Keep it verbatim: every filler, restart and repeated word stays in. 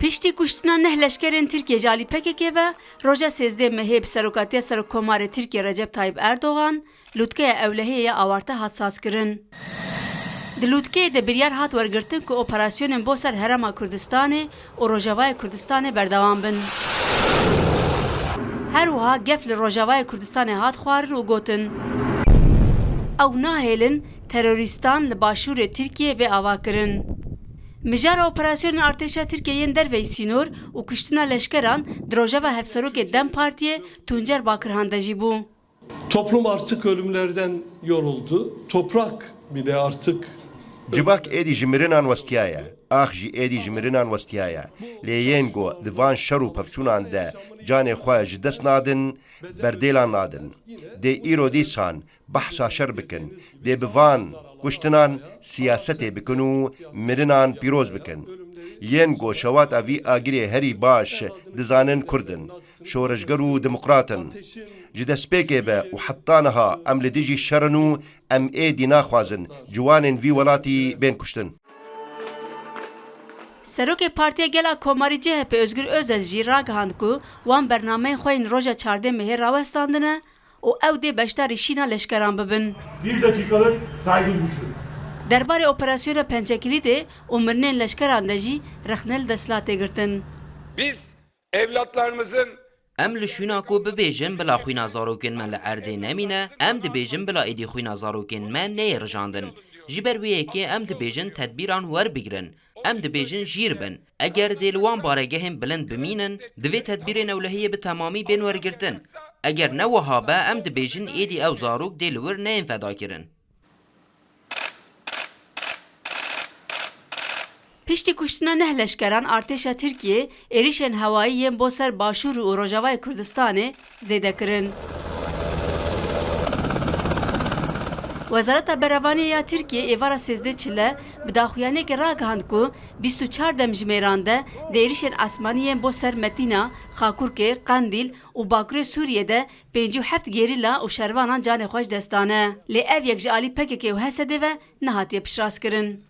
Piştî kuştina neh leşkerên Tirkiyê ji alî P K K ve, roja sêzdeh mehê bi serokatiya Serokkomarê Tirkiyê Recep Tayyip Erdogan, lûtkeya ewlehiyê ya awarte hat sazkirin. Di lûtkeyê de biryar hat wergirtin ku operasyonên bo ser Herêma Kurdistanê û Rojavayê Kurdistanê berdewam bin. Her wiha gef li Rojavayê Kurdistanê hat xwarin û gotin, ew nahêlin terorîstan li başûrê Tirkiyê bê avakirin. Mijara operasyonên artêşa Tirkiyê yên derveyî sînor û kuştina leşkeran di rojeva hevserokê DEM Partiyê Tuncer Bakirhan de jî bû. Toplum artık ölümlerden yoruldu. Toprak bile artık Civak êdî ji mirinan westiyaye, ax jî êdî ji mirinan westiyaye. Lê yên ku di van şer û pevçûnan de canê xwe ji dest nadin, berdêlan nadin. Dê îro dîsan behsa şer bikin. Dê bi van kuştinan siyasetê bikin û mirinan pîroz bikin. Yên ku şewata vî agirê herî baş dizanin Kurd in, şoreşger û demokrat in. Ji destpêkê ve û heta niha em li dijî şer in û em êdî naxwazin ciwanên vî welatî bên kuştin. Serokê Partiya Gela Komarî C H P Özgür Özel jî ragihand ku wan bernameyên xwe yên roja çardeh mehê rawestandine û ew dê beşdarî şîna leşkeran bibin. Bir dakikalık saygı duruşu. Derbarê operasyona Pençekilîdê û mirinên leşkeran de jî rexne li desthilatê girtin. Biz evlatlarımızın Em li şûna ku bibêjin bila xwîna zarokên me li erdê nemîne, em dibêjin bila êdî xwîna zarokên me neyê rijandin. Ji ber wê yekê em dibêjin tedbîran werbigirin. Em dibêjin jîr bin. Eger dê li wan baregehên bilind bimînin, divê tedbîrên ewlehiyê bi temamî bên wergirtin. Eger ne wiha be, em dibêjin êdî ew zarok dê li wir neyên fedakirin. Piştî kuştina neh leşkeran, artêşa Tirkiyê êrîşên hewayî yên bo ser Başûr û Rojavayê Kurdistanê zêde kirin. Wezareta Berevaniyê ya Tirkiyê êvara sêzdeh çile bi daxuyaniyekê ragihand ku bîst û çar demjimêran de di êrîşên esmanî yên bo ser Metîna, Xakurkê, Qendîl û Bakurê Sûriyê de pêncî û heft gerîla û şervanan canê xwe ji dest dane. Lê ev yek ji alî P K K û H S D'ê ve nehatiye piştrast kirin.